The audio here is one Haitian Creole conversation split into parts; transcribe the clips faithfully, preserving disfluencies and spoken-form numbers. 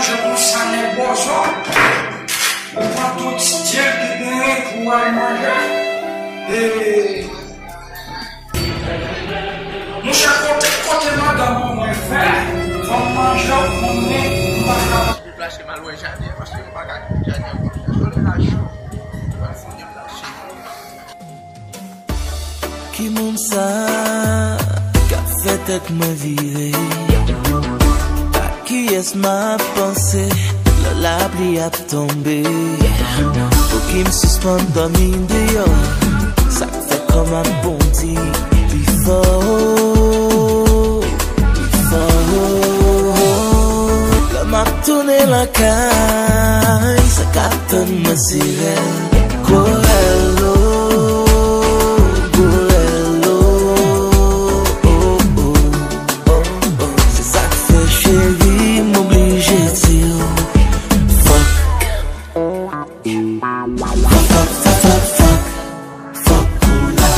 Jan konsa nèg bòzò, ou pran tout stil ki genyen pou w al manje. E, monchè, kote, kote madanm pou mwen fè, fò m manje, ou konnen, m pa ka. Deplase m al wè jaden an, paske m pa ka kite jaden an konsa. Solèy la cho. M pral fè yon deplase. Ki moun sa k ap fè tèt mwen vire? A kiyès m ap panse lè lapli ap tonbe? Pouki m sispann dòmi deyò? Sa k fè kò m ap bondi pi fò, pi fò? Lè m ap tounen lakay, sa k ap tann mwen se rèl. Gwo rèl, oh, gwo rèl, oh, oh, oh, oh, oh. Se sa k fè, cheri, m oblije di w, fuck. Fuck, fuck, fuck, fuck, fuck, fuck, ou la.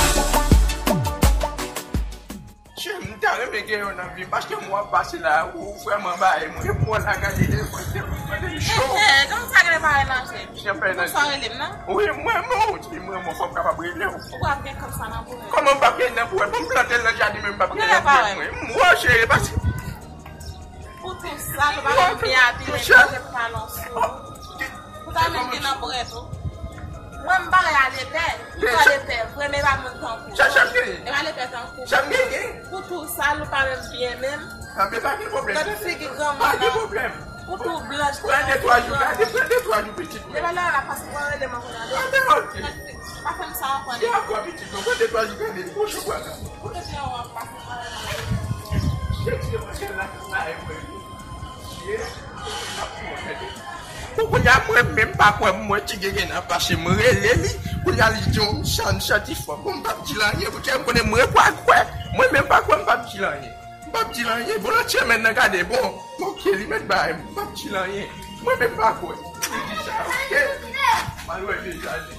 Cheri, m ta renmen gen yon nan vi m, paske mwen ap pase la, ou vrèman bay mwen, epi w la gade de mwen, de mwen, de m cho. Kòman sa gen parèy nan je? Jan fè nan je. Ou sa rele m nan? Wi, mwen, mwen, ou di mwen, mwen, fò m kapab rele w. Ou p ap gen kòb sa nan pou mwen. Kòman m p ap gen nan pou mwen? Bon, m plante l nan jaden, men m p ap gen nan pou mwen. M wè, cheri, pase. Pou tou sa, nou pa menm byen abile, manje pou talon sou. Pou ta menm gen nan brèt ou. Mwen, m pa rele pè. M pa rele pè. Vrèman, e pa moun tankou. Sa, sa m genyen. E pa rele pè tankou. Sa m genyen. Pou tou sa, nou pa menm byen menm. Anben, pa gen pwoblèm. Gade figi granmoun nan. Pa gen pwoblèm. Pou tou blanch. Pran de twa jou, gade, pran de twa jou, pitit mwen. E pa la, la, paske w rele mwen kounye a. Anben, ok. Pa fè m sa ankò, non. Se ankò, pitit mwen, pran de twa jou, gade, bon, je vois la. Pou te fè w ap pase. Bon, kounye a, mwen menm pa kwè mwen ki gen gen nan fache, mwen rele li, kounye a li di yon chan, chan ti fò. Bon, m p ap di l anyen, pou kè m konnen mwen pa kwè, mwen menm pa kwè, m p ap di l anyen. M p ap di l anyen, bon, lòt semèn nan gade, bon, ok, li mèt bay, m p ap di l anyen. Mwen menm pa kwè. Li di sa, ok? M al wè deja li.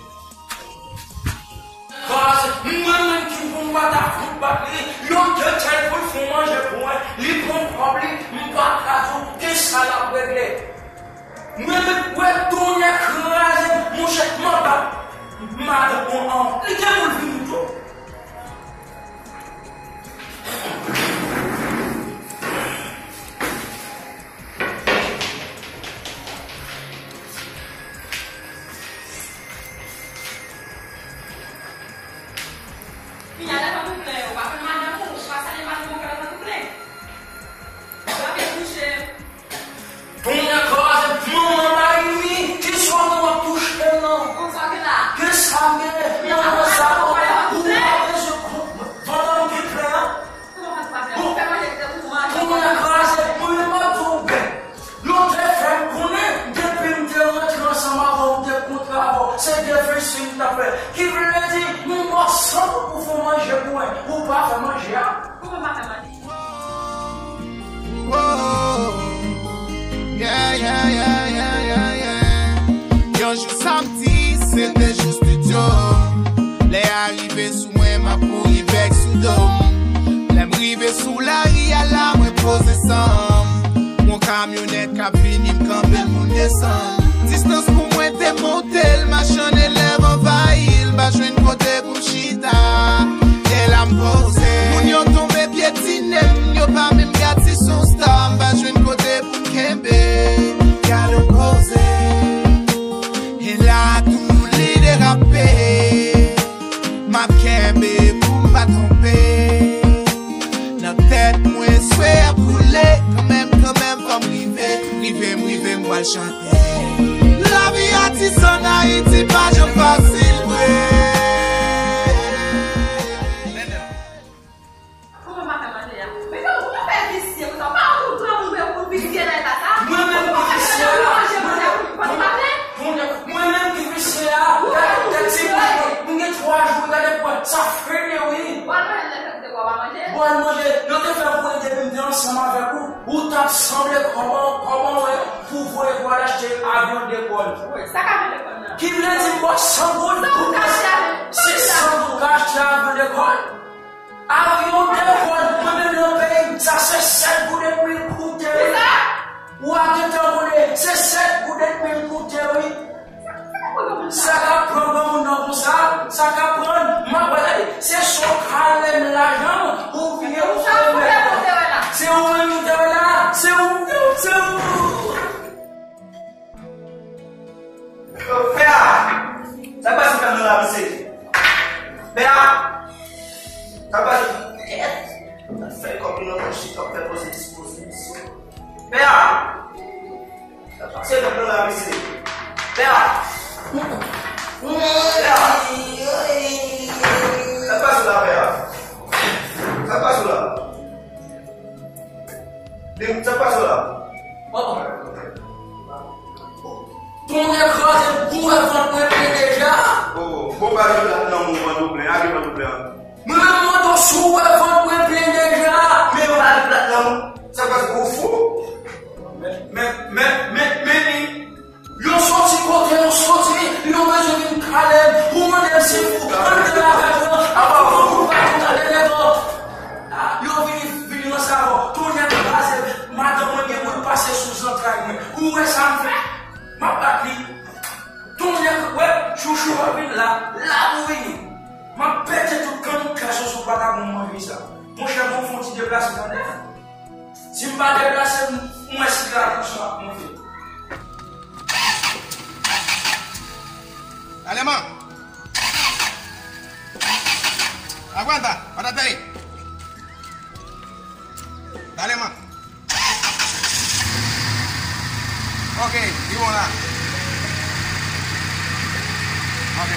Baz, mwen menm ki pou m pa ta fout bat li, yon de tèl pou l fè manje pou mwen, li pran kòb li, m pa kraze w, gen sa l ap regle. Mwen menm, wè, tonnè kraze m, monchè, m anba, madanm mwen an, li gen pou l vini tou. Kounye a lè fanm ou plen, ou pa konn madanm ou, ou pa salye madanm ou, ou fè lè fanm ou plen. Ou pa byen kouche. Kounye a kraze manman Mayimi, ki sa w gen w ap touche m nan? Konsa ke la. Ki sa m gen? Manman sa, ou pa bezwen kont, vant an gen plen an. Bon, kounye a kraze, mwen menm m ap di w byen. Yo te fè m konnen, depi m te rantre ansanm avè w, m te kontre avè w, se defising m t ap fè. Ki vle di, m bò san goud pou fè w manje pou mwen, ou pa fè manje a. Kouman m pa fè manje? Oh, yeah, yeah, yeah, yeah, yeah, yeah. Yon jou samdi, se te jou estidyo. Lè a rive sou mwen, m ap kouri bèk sou do m. Lè m rive sou lari a la, mwen poze san m. Yon kamyonèt k ap vini, m kanpe l, moun desann. Distans pou mwen te monte l, machann elèv anvayi l, m pa jwenn kote pou m chita. E la m poze. Moun yo tonbe pyetine m, yo pa menm gad si s on star, m pa jwenn kote pou m kenbe. Gad on koze. E la tou li derape. M ap kenbe pou m pa tonbe. Nan tèt mwen, swe ap koule. Kanmenm, kanmenm, fò m rive. Rive m, rive m, pral chante. Lavi atis ann Ayiti pa janm fasil vre. Kouman m pa fè manje a? Men yo, ou fè visye konsa, ou pa wè tout granmoun yo pou visye nan eta sa? Mwen menm ki visye a. Manje, manje a pou, pou li pa plen? Mwen menm ki visye a. Gade, gade ti mwen, mwen gen twa jou, gade pwen, sa fini wi. Ou al manje lè fèt ou te wè w pa manje? Ou al manje, yo te fè m konnen depi m te ansanm avèk ou, ou t ap sanble kòman, kòman wè, pou voye pou al achte avyon dekòl. Wi, sa k avyon dekòl nan? Ki vle di m bò san goud pou se san goud ka achte avyon dekòl. Avyon dekòl, mwen menm nan peyi m, sa se sèt goud epi l koute. Kisa? Ou a gentan konnen, Sèt mil goud, wi. Sa k ap pran granmoun nan konsa, sa k ap pran, m ap gade, se sou kalèm lajan, ou vini, ou fè mèt. Se ou menm ki te wè la, se ou, se ou. Pè a, sa k pase nan la, mesye? Pè a, sa k pase? Fè kòb nan pòch, kòb fè poze dispoze. Pè a, sa k pase nan la, mesye? Pè a, pè a, sa k pase la, pè a? Sa k pase la? Sa k pase la? Tonnè kraze m, ou wè vant mwen plen deja. Oh, bon, pa gen plat nan men w, vant ou plen. A gen vant ou plen an. Mwen menm mande w si w wè vant mwen plen deja. Men yo pa gen plat nan men w. Sa k pase, ou fou? Men, men, men, men, men li. Yo soti kote yo soti, yo bezwen vin kale m pou mande m si pou antre lakay mwen, apa pou pa tou kale nèg lan. Yo vini, vini nan savon, tonnè kraze, madanm mwen gen pou l pase sou zantray mwen. Ou wè sa m fè? M ap bat li. Tonnè, wè, chouchou ap vin la, la pou vini. M ap pete tout kann kras yo sou pata pou m manje sa. Monchè, mwen fè yon ti deplase tande. Si m pa deplase, m, m wè si la tansyon ap monte. Dale, man. Aguanta, párate ahí. Dale, man. Ok, di bon la. Ok.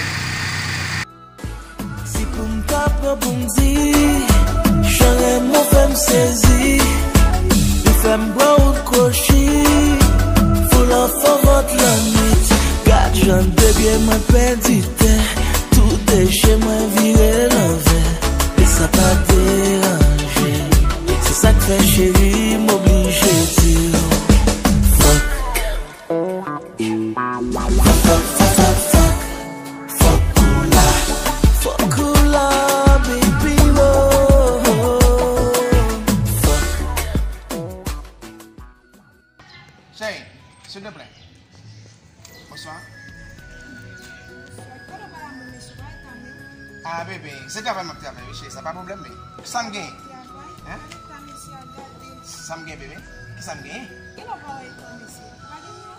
Si pou m ta pran pou m di, jan renmen w fè m sezi, li fè m bwè wout kwochi, foul an fò vant lannwit. Gad jan de pye mwen pèdi tè, tout deche mwen vire lanvè, e sa pa deranje. Se sa k fè cheri m oblije di w, fuck. Fuck, fuck, fuck, fuck. Fuck ou la. Fuck ou la, baby, oh. Fuck. Cheri, silvouplè. Bonswa. Ah, bebe, se travay m ap travay, wi, cheri, sa pa pwoblèm, men. Sa m gen? Travay? Hein? Sa m gen, bebe? Ki sa m gen? Gen lè w pa wè etan mesye. Pa gen non.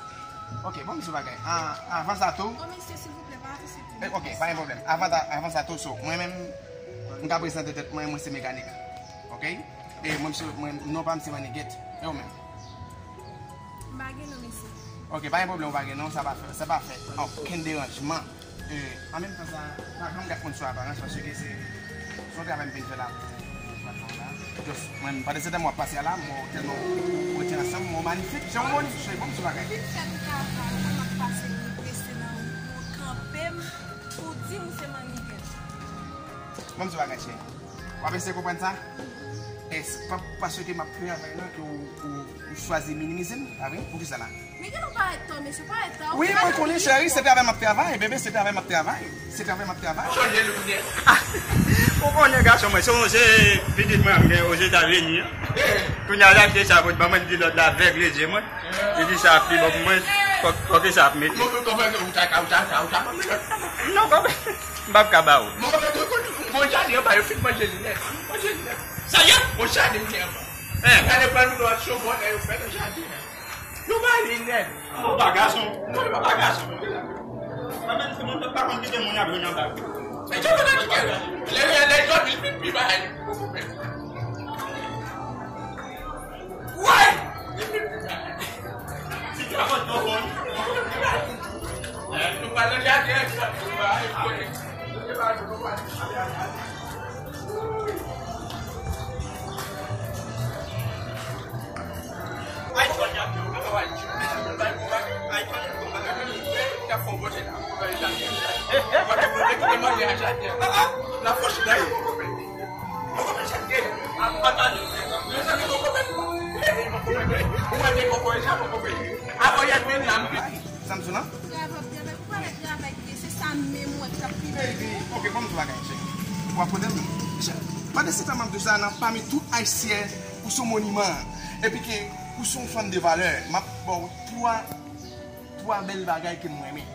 Ok, bon, m di yon bagay. Ah, avan sa tou. Oh, mesye, silvouplè, pa avanse pou mwen. Eh, ok, pa gen pwoblèm. Avan sa, avan sa tou, so, mwen menm, m ka prezante tèt mwen, mwen se mekanik. Ok? E mwen, mwen, non pa m se Maniget. E ou menm? M pa gen non, mesye. Ok, pa gen pwoblèm, ou pa gen non, sa pa fè, sa pa fè okenn deranjman. E, an menm tan sa, pa janm gad moun sou aparans, paske se, se yon travay m vin fè la, platfòm la. Just, mwen, pandan se tan m w ap pase a la, m wè w tèlman, w rete ansanm, m wè w manifik, jan w manifik, cheri, ban m ti bagay. Vin fè m travay, mwen m ap pase, m prese nan wout, ou kanpe m, ou di m se Maniget. Ban m ti bagay, cheri. W ap eseye konprann sa? E se pa paske m ap travay la ke w, w, w chwazi minimize m, pa vre? Poukisa la? Men gen lè w parèt tan, mesye, parèt tan. Wi, mwen konnen, cheri, se travay m ap travay, bebe, se travay m ap travay. Se travay m ap travay. Chanje lè kounye a. Ou konnen, gason mwen, sonje pitit mwen ap gen Ozetazini an. Kounye a, l achte sa pou l ban mwen, di lòt la avègle zye mwen. Li di sa ap pi bon pou mwen, fòk, fòk e sa ap mete. Non, non, non, ou ta ka, ou ta ka, ou ta ka ban mwen lòt. Non, kòman? M p ap ka ba ou. Bon, bon, bon, jaden anba, yo fin manje li nèt. Manje li nèt. Sa y ap, bon, jaden li anba. Gade pran nou lòt chonbon, yo fè nan jaden an. Nou ba li nèt. Papa gason. Non, papa gason. Mwen menm, se moun pa konn kite moun ap jwenn anba. Men, kè mwen nan kè la. Lè, lè, lè, jòdi, pi, pi ba li. Woy! Si travay nou bon, nou pral nan jaden, nou pral Samson, non? Travay, travay, ou pa wè travay ki ye, se sa menm mwen k ap pi bèl. Ok, ban m di w bagay, cheri. W ap konnen m. Cheri, pandan se tan m ap di w sa, nan pami tout Ayisyen, ou se yon moniman. Epi ke ou se yon fanm de valè. M ap ba w twa Twa bèl bagay ke m renmen.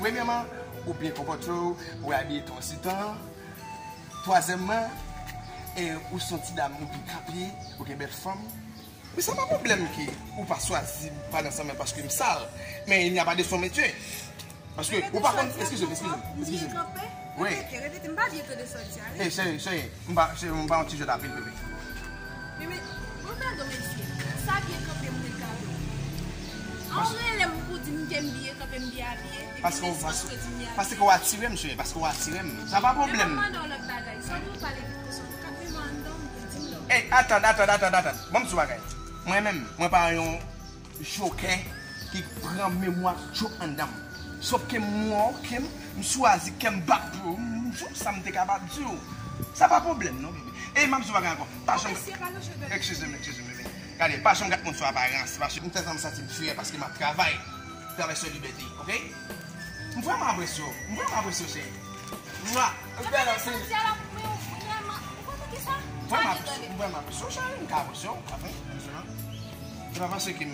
Premyèman, ou byen konpòte w, ou abiye tan an si tan. Twazyèmman, e, ou se yon ti dam, ou byen kape, ou gen bèl fòm. Men sa pa pwoblèm ke ou pa swazi m pa nan sanm paske m sal. Men il n'y a pas de son métier. Paske ou pa konn, eskize m, eskize m, eskize m. Wi. Repete, repete, m pa byen tande sa w di a, wi. Ey, cheri, cheri, m pa, cheri, m pa yon ti jwèt apil, bebe. Men, men, bon, padon, mesye. Sa byen kanpe, m te ka wè. An w rele m pou di m ke m byen kanpe, m byen abiye, epi men sòs ke di m byen abiye. Paske w atire m, cheri, paske w atire m. Sa pa pwoblèm. Men m mande w lòt bagay. Sa w di w pale vit konsa, ou ka di m anndan, ou di m lòt. Ey, atann, atann, atann, atann, atann. Ban m di w bagay. Mwen menm, mwen pa yon jokè ki pran memwa Joe anndan m. Sòf ke m wè w, ke m, m swazi kè m bat pou ou, m di w sa m te kapab di w. Sa pa pwoblèm non, bebe. E m ap di w bagay ankò. Pa janm. Eskize m, eskize m, bebe. Gade, pa janm gad moun sou aparans, paske m fè sa m santi m fyè paske m ap travay. Travèse libète, oke? M vrèman apresye w. M vrèman apresye w, cheri. Mwa. Ou bèl anpil. Vrèman, ou konn ki sa? Vrèman, vrèman apresye w, cheri. M ka apresye w, apre, m sou la. Se pa paske m,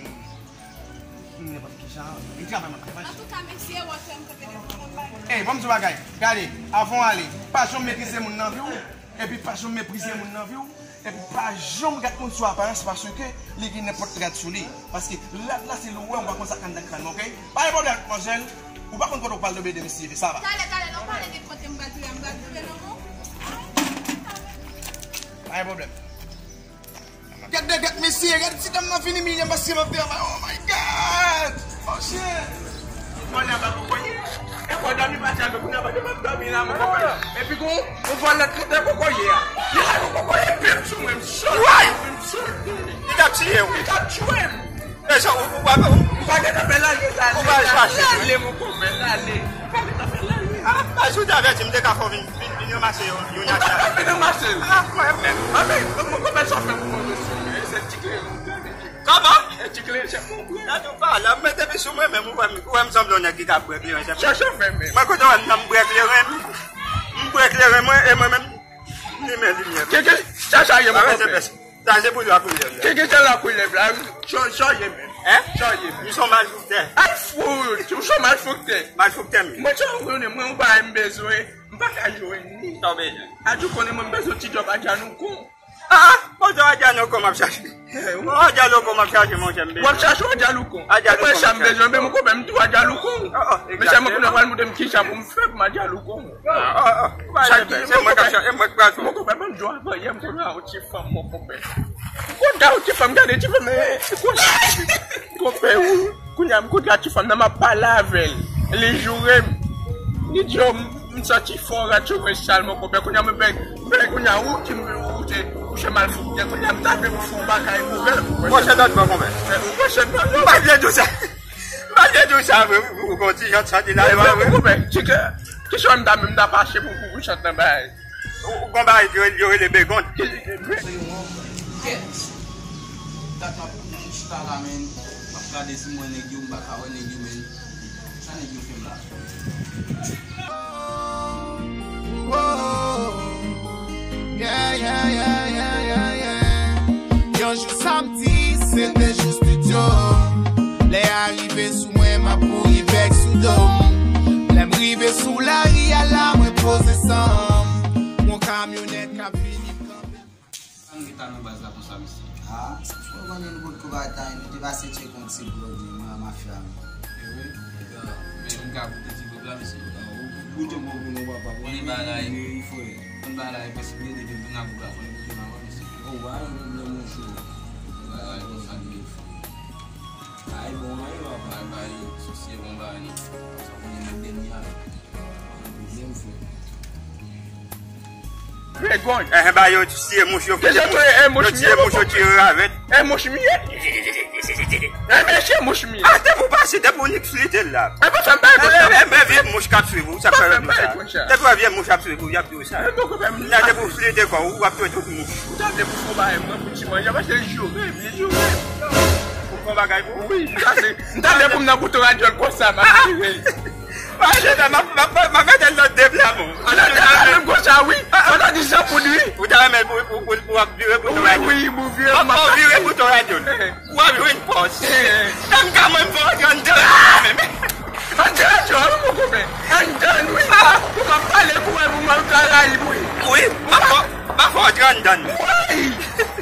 m nenpòt ki jan, li travay m ap travay. Antouka, mesye, w ap fè m kanpe devan yon bagay. Ey, ban m di w bagay. Gade, avan w ale, pa janm meprize moun nan vi w. Epi pa janm meprize moun nan vi w. Epi pa janm gad moun sou aparans paske li gen nenpòt rad sou li. Paske rad la se lou wè, ou pa konn sa k anndan kràn mwen, oke? Pa gen pwoblèm, manzèl. Ou pa konn kote w pral tonbe demen si sa va. Talè, talè, lè w pale de kote m pral tonbe, m pral tonbe nan men w. Pa gen pwoblèm. Gad de gad mesye, gad ti dam nan vin imilye m paske m ap travay. Oh my God! Oh shit! Vòlè a pa pou kòye. E fò dòmi pa chal, kounye a pa te m ap dòmi la, mon konpè. Epi gon, yon vòlè trete kokoye a. Li la yon kokoye pèp sou mwen, m sot. Li t ap tiye w. Li t ap tiye m. E sa, ou, ou pa, ou, ou pa gentan fè lage l ale. Ou pa al chache l. Lale, mon konpè, lale. Ou pa gentan fè lage. Ah, si w te avèti m, m te ka fè w vin, vin, vin ranmase yon, yon acha. Ou pa ka vin ranmase l. Ah, mwen menm. Anben, mon konpè, sa w fè pou mwen osi. Se ti kleren. Kòman? E ti kleren, chèf, mon frè. Gade w pa la, m mete pi sou mwen menm, ou wè m, ou wè m sanble yon nèg ki ka bwè kleren, chèf. Chèf, chèf, men. Mwen kote w wè m nan m bwè kleren, m bwè kleren, mwen, e mwen menm, m limen limyè. Keke, sa, sa ye, mon konpè. Sa se pou lwa koulèv la. Keke, sa lwa koulèv la. Sa, sa ye menm. Hein? Sa ye menm. M se yon malfouktè. Ay, fout, ou se yon malfouktè. Malfouktè, m ye. Mwen, sa ou konnen, mwen, yon bagay m bezwen, m pa ka jwenn li. Sa w bezwen? Adjouko, mwen, m bezwen ti djòb Adjanoukon. Ah, ah, bon, djòb Adjanoukon m ap chache. Bon, Adjaloukon m ap chache, monchè, m bezwen. W ap chache Adjaloukon? Adjaloukon. Mwen, sa m bezwen, men mon konpè, m tou Adjaloukon. Oh, oh, men sa mwen konnen pral montre m kisa pou m fè pou m Adjaloukon. Ah, ah, ah. Ou pa lè fè, se mwen k ap chache, mwen k pral fè. Mon konpè, ban m di w avan yè, m konn yon ti fanm, mon konpè. M konn yon ti fanm, gade ti fanm, e, e, konn, konpè, ou, kounye a, m konn yon ti fanm nan, m ap pale avè l. Li joure m. Li di yo, m, m santi fò, rat yo mwen sal, mon konpè. Kounye a, mwen, ben, ben, kounye a, ou ki m, ou te, ou se malfouktè. Kounye a, m ta vle pou fè yon bagay pou bèl, pou mwen. Mwen se dòt bon, konpè. Mwen se dòt bon. M pa vle di w sa. M pa vle di w sa vre, ou, ou, ou konn ti jan santi la, vre. Mwen, mwen, mwen, ti kè, ki sa m ta, m ta pache pou, pou, pou chante nan bagay. Ou, ou gon bagay ki rele, yo rele begonn. Kèt. Dat m ap, m chita la, men, m ap gade si m wè nèg yo, m pa ka wè nèg yo, men, sa nèg yo fè m la? Yeah, yeah, yeah, yeah, yeah, yeah. Yon jou samdi, se te jou estidyo. Lè a rive sou mwen, m ap kouri bèk sou do m. Lè m rive sou lari a la, mwen poze san m. Yon kamyonèt k ap vini, m kanpe. Sa nou reta nan baz la konsa, mesye? Ah, ou konnen nou potko bay tan, nou te pase tcheke yon ti blòd, mwen, mafya, men. E wi? Men m ka goute ti blòd la, mesye? Ah, ou goute bon pou nou, papa. Konnen bagay, frè. Konnen bagay, prensip de depi vin nan bouk la, fò nou goute nan wè, mesye. Oh, pa gen pwoblèm, monchè. Bagay konsa, frè. Ay, bon, ay, papa. Ay, bay, sousi, bon, bagay, non. Sa konnen nan dènye a. Begonn. Eh, ba yo tiye mouch yo. Yo tiye mouch, yo tiye ravèt. Eh, mouch m ye. Eh, mesye, mouch m ye. Ah, depi w pase, depi w nik flite l la. Eh, pa fè m bagay konsa. Eh, eh, vye mouch k ap swiv ou, sa k fè yo di w sa. Depi w wè vye mouch ap swiv ou, y ap di w sa. Nan depi w flite kò w, w ap jwe tout mouch. Ou ta vle pou fon bagay mwen pou ti manje, paske l joure m, li joure m. Ou fon bagay pou ou? Wi, m ta vle, m ta vle pou m nan bouton radyòl konsa, m ap tire. Mache la, m ap, m ap, m ap mete l nan de pla, bon. Ala, ala, menm konsa, wi. Sa ta di sa pou li. Ou ta renmen pou, pou, pou, pou w ap vire bouton radyo. Wi, wi, pou vire. Ou ap vire bouton radyo. Ou ap jwenn fòs. Tann ka mwen, m fè w antre anndan radyo menm. Karayib, wi. Wi, m ap fè, m ap fè w rantre anndan. Wi!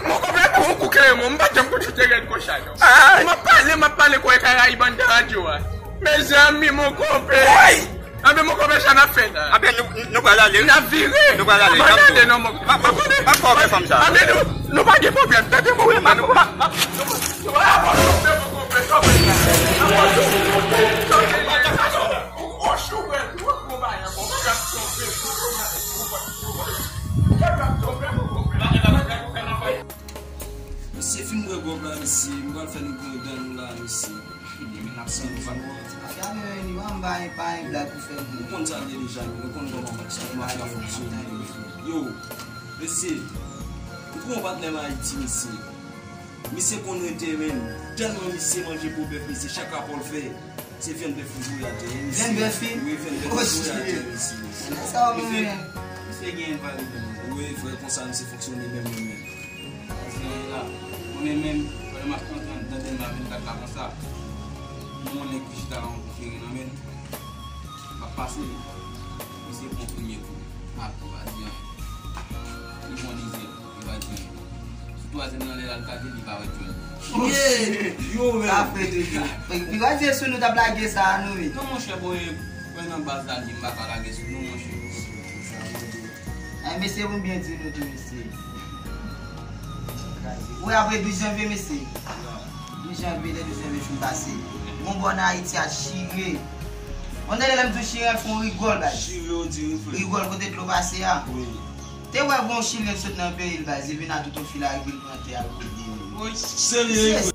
Mwen konprann pou yon kou kleren, m pa janm konn chante rèd konsa, non. M ap pale, m ap pale kon e Karayib anndan radyo a. Mezanmi, mon konpè. Wi! Anben, mon konpè, sa n ap fè la? Anben, nou, nou pral ale. N ap vire. Nou pral ale. N ap ale, non, mon konpè. M ap fè w wè fanm sa. Anben, nou, nou pa gen pwoblèm. Tande mwen, wi, man. Nou pa, nou pa, nou pa, mon konpè, mon konpè, mon konpè. Mesye, fin bwè gwòg la, mesye. M pral fè nou pran dan nou la, mesye. Demen n ap san nou pa. Afè a, men, li pa, m pa, pa gen blag pou fè. Nou konn sa l ye deja, nou konn kòman sa, kòman sa fonksyone. Yo, mesye, m twouve yon patnè m Ayiti, mesye. Misye konn rete, men, tèlman misye manje po bèf, mesye, chak rapò l fè, se vyann bèf li voye atè, wi, mesye. Vyann bèf li? Wi, vyann bèf li voye atè, mesye. Nèg sa yo, men. Misye gen vale, men. Wi, frè, konsa misye fonksyone menm, menm, menm. Paske la, konnen menm, pandan m ap antre anndan Dèlma vennkat la konsa, m wè yon nèg ki chita la, yon kou kleren nan men l. M ap pase li. Misye pran premye kou. Ap tou, pa di anyen. Li pran dezyèm. Li pa di anyen. Sou twazyèm nan, lè l al kate, li pa wè djòl. Ye! Yo, men. Sa fre tou. Li pa di sou nou t ap lage sa a, nou, wi. Non, monchè, bon, e, mwen nan baz la, li, m pa ka lage sou nou, monchè. Ay, mesye, pou m byen di nou tou, mesye. Wi, apre douz janvye, mesye. Douz janvye, lè douz janvye fin pase. Yon bò nan Ayiti a chire. Mwen tande lè m di w chire, fè yon rigòl, baz. Chire, w di, wi, frè. Rigòl kote dlo pase a. Wi. Te wè gon Chilyen k sot nan peyi l, baz. Li vin a tout yon fil a epi l pran tè a l kote. Wi, serye, wi, frè.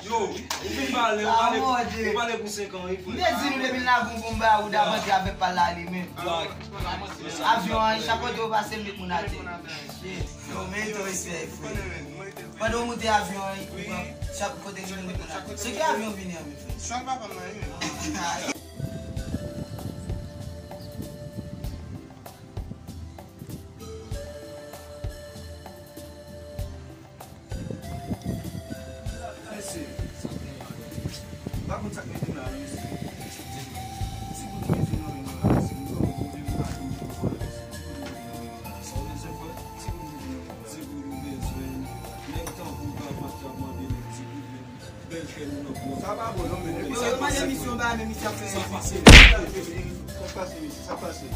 Yo, ou fin pale, ou pale, ou pale pou senk an, wi, frè. M te di nou depi l la gon bonm ba ou davanti avèk pal la li menm. Avyon an, chak kote ou pase, l met moun atè. Yo, merite respè, frè. Pandan w moute avyon an, ou pran chak kote ki vin met nan. Se ki avyon vini an, men, frè? Chwal papa m nan, wi, men. Mesye, m pa konn sa k mete m la, mesye. Ti kout mete nan men mwen la, mesye. M pa konn kote m pa konn kote m pa, mesye. Ti kout mete nan men mwen la. Sa w bezwen, frè? Ti kout ou bezwen. Nèg tankou w pa t ap mande nèg ti kout, men bèl kè nou nan pran. Sa pa bon, non, men. Yo, yo mande misye yon bagay, men misye ap fè. Sa pase, mesye. Sa pase, mesye. Sa pase.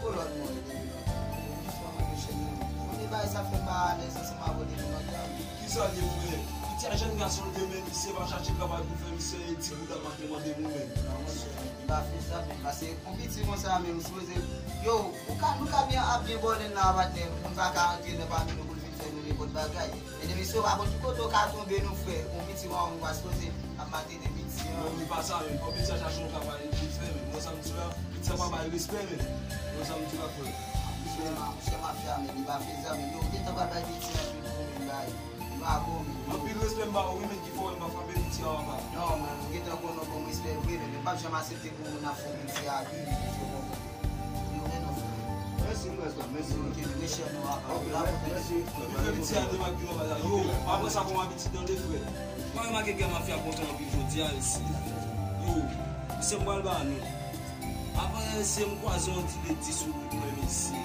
Kolòn mwen, depi lontan. Misye mande chèn nan. Mande bagay sa fè m pa alèz ansanm avè w depi lontan. Kisa l ye, frè? Piti a jèn gason l te men, misye pa chache travay pou fè, misye e ti bouda pa te mande pou men. Non, monchè, m pa fè sa, men pase Yon piti konsa menm, ou sipoze, yo, ou ka, nou ka byen ap byen bòlè la, patnè, moun pa ka antre nan pami nou pou l vin fè nou nenpòt bagay. Medam mesye, ou pa konn ki kote w ka tonbe non, frè. Yon piti mawon, ou pa sipoze ap maltrete piti an. Non, li pa sa menm. Fò piti a chache yon travay li vin fè menm. Ou wè sa m di la? Piti a pa bay respè menm. Ou wè sa m di la, frè? Monchè, ma, monchè mafya, men li pa fè sa, men yo, ou gentan pral bay piti an anpil kou menm, bay. Li pa bon menm. Anpil respè m ba ou, wi, men ki fè w wè m pa frape piti a, papa. Non, men ou gentan konnen w ban m respè vre, men m p ap janm aksepte pou moun ap fè piti a, wi, wi, wi, wi, wi. Yo, men non, frè. Mèsi, m rès la, mèsi. Ok, men chè nou a, ok, la, mè-, mèsi. Epi fè piti a demak ki nòmal la. Yo, apre sa, kòman piti tande, frè? Mwen remake kè mafya kontan anpil jodi a, mesye. Yo, mesye, m pral ba nou. Apre se m kwaze yon ti leti sou wout mwen, mesye.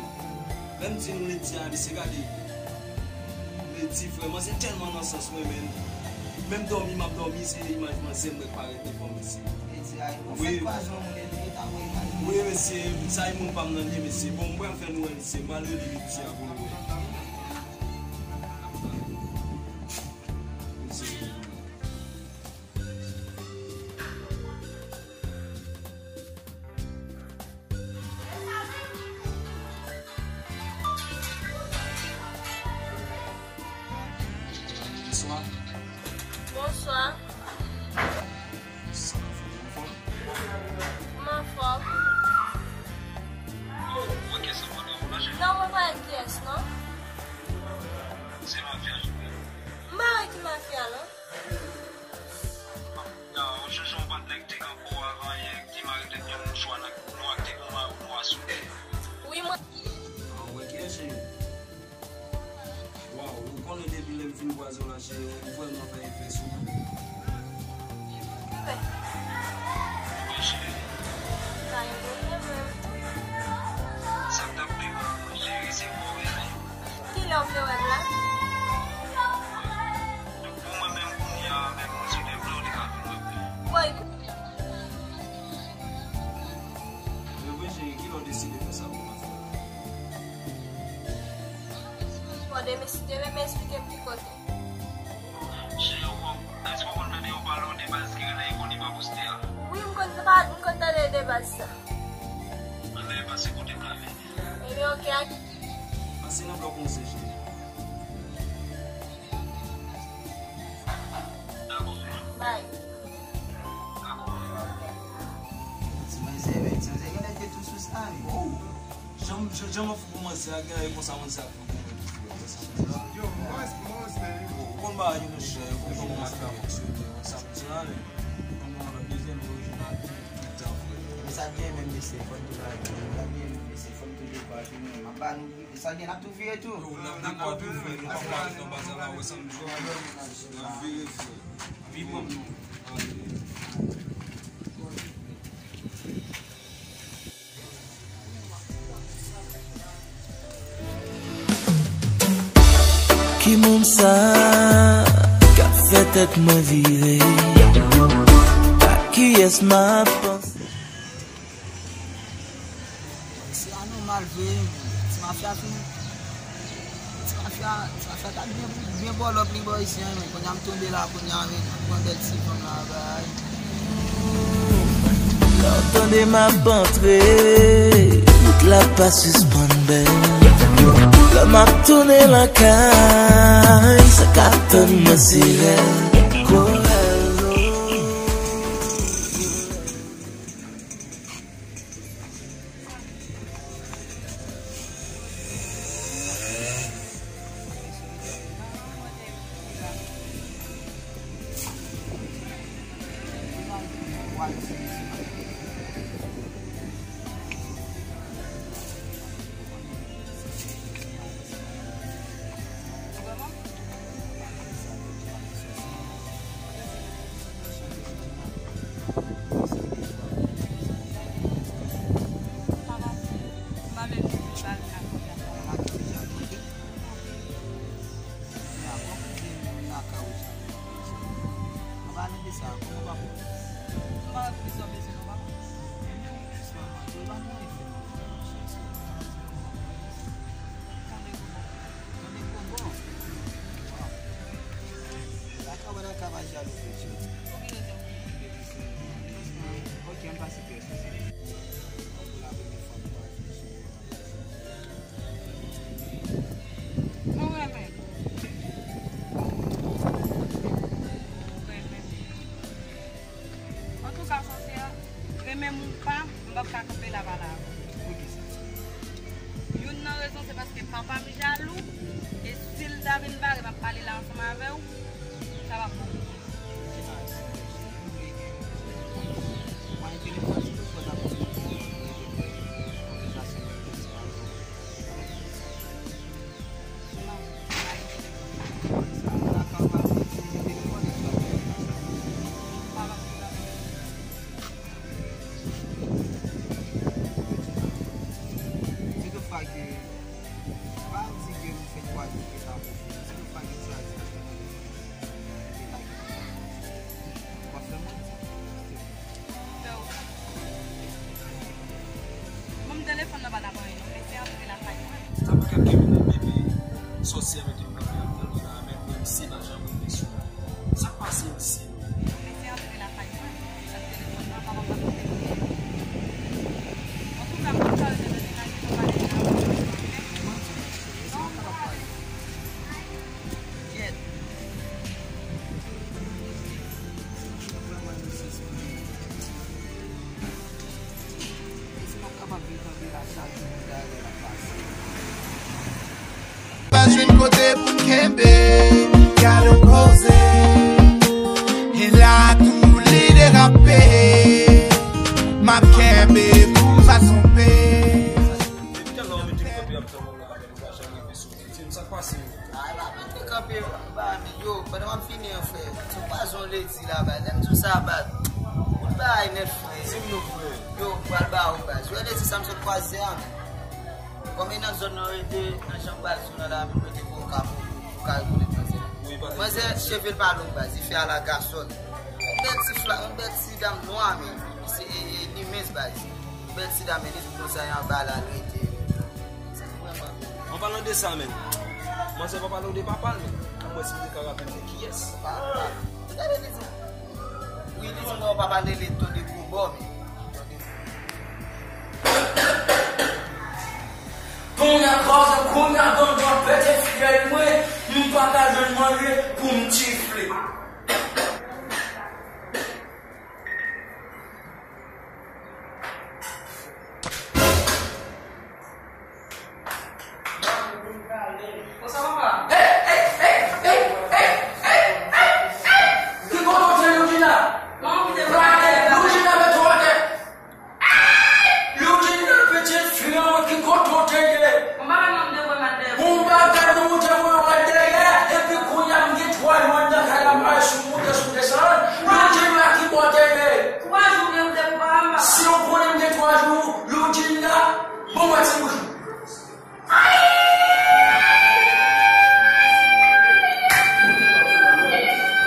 Lè m di nou leti a, mesye, gade. Leti, frè, manzè tèlman nan sans mwen, men. Menm dòmi, m ap dòmi, se imaj manzè m wè k parèt devan m, mesye. Leti a, ou fèk kwaze yon moun epi ta voye imaj li. Wi, mesye, sa e moun pa m nan li, mesye. Bon, m pral fè nou wè, mesye. M pral rele leti a pou nou wè. Mesye. Bonswa. Bonswa. Sa w ap fè, ou anfòm? M anfòm. Non, mwen pa gen pyès, non. Lè m fin kwaze w la, cheri, ou vrèman fè efè sou mwen. Bebe. Wi, cheri. Sa yon bebe menm. Sa k t ap pi bon pou mwen, cheri, se pou w renmen. Kilè w vle wè m la? Pou mwen menm kounye a, menm si w te vle, w te ka vin wè m. Bòy. Bebe, cheri, kilè w deside fè sa pou mwen? Bon, demen, si te renmen esplike m ki kote. Cheri, w konn, èske w konn tande yon pale de baz ki rele Ebony Babouste a? Wi, m konn pa, m konn tande de baz sa. Anben, pase kote m la vini. Ebyen, oke, ak. Pase nan blòk onze, cheri. Dakò. Bye. Ti manzè, men, ti manzè, genlè te tou sou sa, wi. Oh. Jan, jan, jan mwen fou pou manzè a, genlè konsa manzè a fou pou mwen tou, frè. Yo, mwen, mwen, mwen, ou konn bagay yo, monchè, ou konn kòman match la fonksyone, sa m di ale. Kòman lòt dezyèm orijinal, tout tan, frè. Men sa gen menm mesye, fò n tou la, sa gen menm mesye, fò n toujou pa vini, m ap ba nou, sa gen, n ap tou vire tou. Yo, n ap, n ap tou vire, nou pa pale nan baz la, wè sa m di w, n ap vire, frè. Viv ann nou. Ki moun sa k ap fè tèt mwen vire? A kiyès m ap panse? Se anòmal vre, ti mafya fin. Ti mafya, ti mafya ta byen, byen bòlòp li bò isi an, men kounye a m tonbe la, kounye a, men, pran bèl ti fanm la, bay. Lè w tande m ap antre, wout la pa sispann bèl. Lè m ap tounen lakay, sa k ap tann mwen se rèl. Korèl. Tande gwo bon. Waw. Laka wè laka pa jalou vre, tchè. Pou ki rezon? Ok, ann pase pyès. Pou la premyè fwa m kwaze cheri. Mwen renmen. Mwen renmen. Antouka, Sansè, renmen m ou pa, m p ap ka kanpe la pale avè w. Poukisa? Youn nan rezon se paske papa m jalou, e si l ta vin bare m ap pale la ansanm avè w, sa p ap bon pou mwen. Si toutfwa ke, pa di ke m fèk kwaze ke sa bon, si toutfwa ke m chwazi achte telefòn, epi lage, w ap fè m manti. Ban m telefòn nan pa t ap anyen non, mesye antre lakay mwen. Sa pa ka kenbe nan bebe, sòsyè mete m kanpe ap tande la, men mwen, M C pa janm rive sou mwen. Sa k pase, M C? Mesye antre lakay mwen, ak telefòn nan, papa m pa konnen kote l ye. Antouka, m pa t ka rete nan menaj mwen, pa de la. Non, non. Kyèt. Pa jwenn kote pou n kenbe, gade w koze. E la tou li derape, m ap kenbe pou m pa tonbe. Depi talè w mete m kanpe ap tann ou la, men ou pa janm rive sou mwen. Di m sa k pase. Ay, pa mete kanpe. Son ledi la, baz. Lè m di w sa, baz. Tout bagay nèt, frè. Di m non, frè. Yo, m pral ba ou, baz. Ou wè ledi sa m sot kwaze a, men. Kòm e nan zòn nan rete, nan janm baz ou nan la, m rete pou ou ka, pou ou ka rekonèt manzè. Wi, baz. Manzè, cheve l pa long, baz. Li fè alagasòn. Yon bèl ti fla, yon bèl ti dam nwa, men. Se, e, e, li mens, baz. Yon bèl ti dam, men li di konsa, e anba la, l rete. An palan de sa, men, manzè pa pale w de papa l, men. Anmwès si m te ka raple m de kiyès. Gade li di. Wi, li di mwen papa l rele Tonde Gwo Bò, men. Kounye a, kounye a, kounye a, ban m pete fyèl mwen, m pa ka jwenn manje pou m chifle. Konsa, papa. Ey, ey, ey, ey, ey, ey, ey, ey, ey. Ki kote w te, Loudjina? Loudjina, mete w atè. Loudjina, pitit fi an, ki kote w te ye? Yon bagay nou te voye w al dèyè, epi kounye a m gen twa jou anndan kay la, m pa sou moute, sou desann. Loudjina, ki kote w te ye? Twa jou gen ou te pou papa m, papa. Si w konnen m gen twa jou, Loudjina, bon, mwen ti bouch.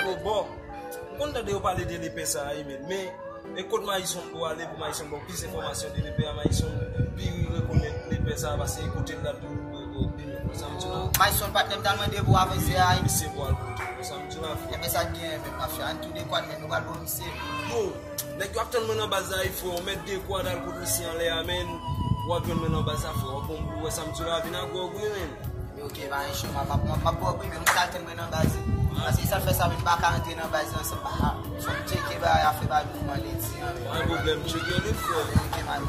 Gwo Bò. M konn tande yo pale de lepè sa a, wi, men, men, e kot Mayisonm pou ale pou Mayisonm ba w plis enfòmasyon de lepè a, Mayisonm pi rekonèt lepè sa a, paske e kote l la tou, e, e, wi, men, sa m di la. Mayisonm patnè m t al mande pou avanse a, wi. Misye pou al kote, sa m di la, frè. Enben, sa k genyen, men, mafya, ann tounen kwad, men nou pral bon misye. Yo, nèg yo ap tann mwen nan baz la, wi, frè, yon mèt de kwad al kot misye anlè a, men, w ap jwenn mwen nan baz la, frè, w ap bon, w wè sa m di la, vin ak gwòg, wi, men. Ok, pa gen cho, m ap, m ap, m ap ba w prive, m pral tann mwen nan baz. Paske sa fè sa, m pa ka antre nan baz ansanm, pa, fò m tcheke bagay, afè bagay mouvman ledi an. Pa gen pwoblèm, tcheke li, frè. Ok, man.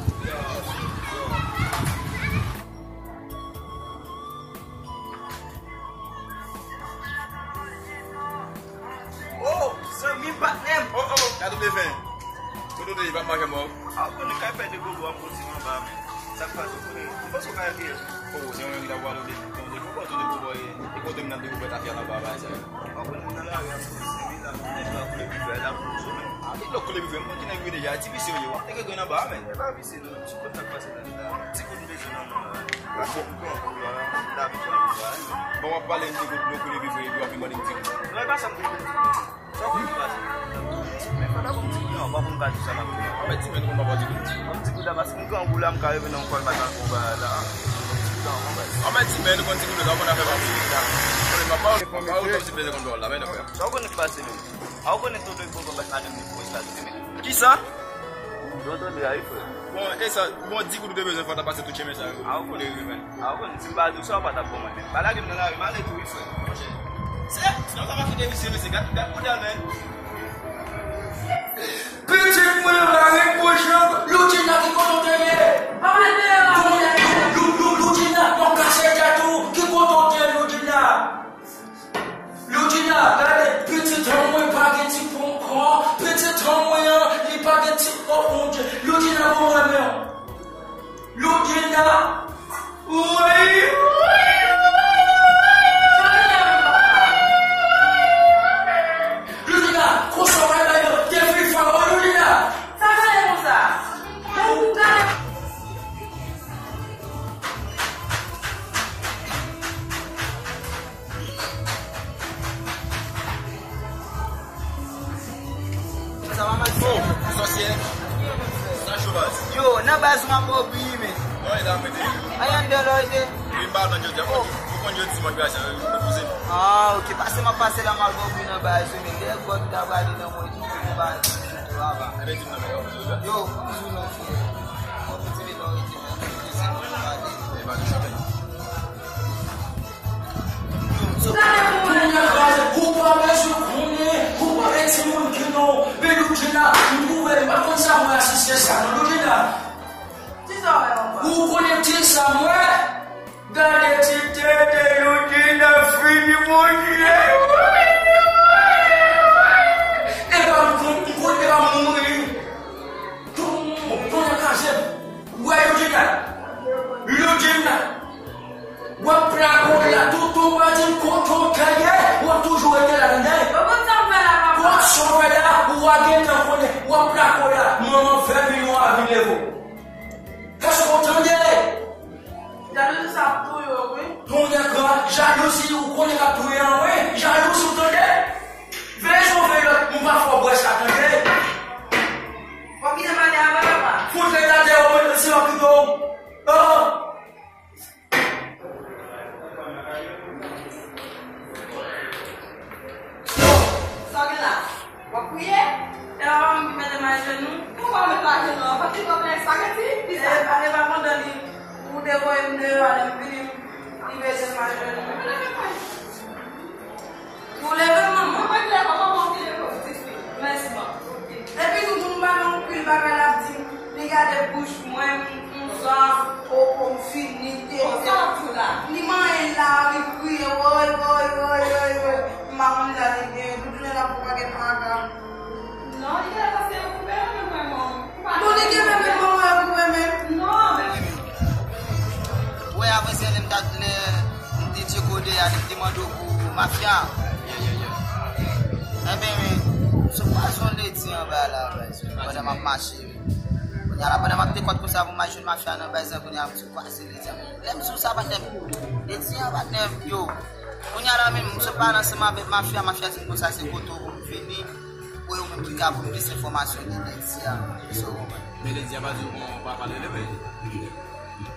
Oh, zanmi m, patnè m. Oh, oh, gade w defen. Kote w te ye, pa mache mò. A, ou konnen kay pè de gogo ap kontinye anba, men. Sa k pase, ou konnen, ou panse w ka fè. Oh, se yon nèg ki ta pwale de, de, de, de, de, de, e kote m nan de ouvè tafya nan ba bay sa yo. Ou konnen m nan lari ap kontinye, la, nèg la koule pifè, la pou sou men. A, nèg la koule pifè, m konn ki nèg wi deja, ti visye w ye, w ap teke grenn anba, men. E pa visye, non, ti kote sa k pase nan la. Ti kote m bezwen nan mwen la. Bon, bon, bon, w ap pale m de kote dlo koule pifè epi w ap vin mande m ti kote. Non, e pa sa m te vle di. Sa w konn ki pase? Men fò ta konn ti kote, non, pa pou m ka di sa m ap di. Anmè, ti men nou konn papa di kote. An ti kote la, paske m grangou la, m ka reve nan kòl, m pa t al konn bagay la. Anmè, ti men nou konn ti kote la, w konn afè pa m. Papa, papa, ou t ap ti plezi konn pawòl la, men non, frè. Sa w konn ki pase, men? A, ou konnen tonton Ipo konn bat madanm li pou Etazini, men. Kisa? Tonton de a, wi, frè. Bon, e sa, bon, di kout ou te bezwen fè, w ta pase tout chemen sa yo. A, ou konnen, wi, men. A, ou konnen, si m pa di w sa, ou pa t ap konprann, men. Pa lage m nan lari, m ale tou, wi, frè. Monchè, se, se yon sa pa kite visye, mesye, gad, gad koudal, men. Pitit mwen an la ret pwoche, Loudjina, ki kote w te ye? Loudjina, Loudjina, Loudjina, yon kase tèt ou, ki kote w te ye, Loudjina? Loudjina, gade, pitit an mwen pa gen ti ponkò, pitit an mwen an, li pa gen ti, oh, Bondye. Loudjina, bon, mwen, men. Loudjina, woy, woy, woy. Loudjina, konsa w pral bay defi fò, oh, Loudjina. Sa k ale konsa? Ou gade. Sa va, Max? Oh, sòsyè. Sa cho baz. Yo, nan baz ou m ap ba w bri, men. Lò e la, mwen te. Ay, anndan lò e te. Wi, m pa nan jodi a, ou konn jodi, mwen graje, mwen poze. Ah, ok, pase m ap pase la, m al ba w bri nan baz ou, men. Dèyè gòt ou ta prale nan mwen, di m pou baz. Yo, ou di non, frè. Ou pa bezwen konnen, ou pa gen timoun ki non, men Loudjina, m twouve, m pa konn sa mwen asiste sa, non, Loudjina. Ou konnen ti sa mwen? Gade ti tete Loudjina fini, Bondye. E pa m konn, m konn, e pa m mouri. Tou, tou nan kaze m. Wè Loudjina. Loudjina. W ap plake w la, tou, tou, w pa di m kote w te ye, w ap toujou rete la, tande. Ou konn sa m fè la, papa? Kot Akoya, manman vèt milyon a vin leve w. Èske w tande? Jalouzi sa ap touye w, wi. Yon nèg jalouzi, ou konnen k ap touye an, wi. Jalouzi, ou tande? Veye sa w veye lòt, m pa fè w bwè sa, tande? W ap kite m ale avè w, papa? Fout leta dèyè w, mwen, se w ap kite w. Oh! Sa w gen la? W ap kriye? E pa mwen ki mete m ajenou? Mwen pa mete w ajenou, an. Pati w ap lè espageti, ki sa? E pa, e pa pandan li, ou te voye m deyò a, lè m vini, li mete m ajenou. Ou leve m, manman. Mwen pa leve w, manman ki leve w, ti fi. Mèsi, manman. Epi tou, tou m ba l yon pil bagay, l ap di m, li gade bouch mwen, m konsa, o, o, m fini, te. Konsa l ap di w la. Li manyen la, li kriye, woy, woy, woy, woy, woy. M pa konn jan li gen, tounen l ap fè yon pakèt makak. Non, li genlè panse yo koupe yo menm, manman. Non, li gen menm, manman, yo koupe menm. Non, men. Wè, avan se lè m ta, lè m te tchekode a, li te mande w pou mafya. Enben, men, m sot kwaze yon leti anba la, baz. Pandan m ap mache, wi. Kounye a la, pandan m ap dekòt konsa pou m al jwenn mafya nan baz la, kounye a, m sot kwaze leti a. Lè m sou sa, patnè m, leti a, patnè m, yo. Kounye a la, menm, m sot pale ansanm avèk mafya, mafya di m konsa, se kote w pou m vini. Pou yo menm ki ka pou m plis enfòmasyon de leti a. So, men leti a pa di w papa l rele, men.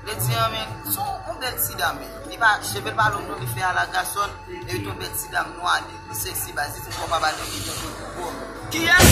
Leti a, men, se yon, yon bèl ti dam, men. Li pa, cheve l pa long, non, li fè a la gasòn, e li te yon bèl ti dam nwa, li, li seksi, baz, li di m konpa ba li, li te yon bon. Kiyès?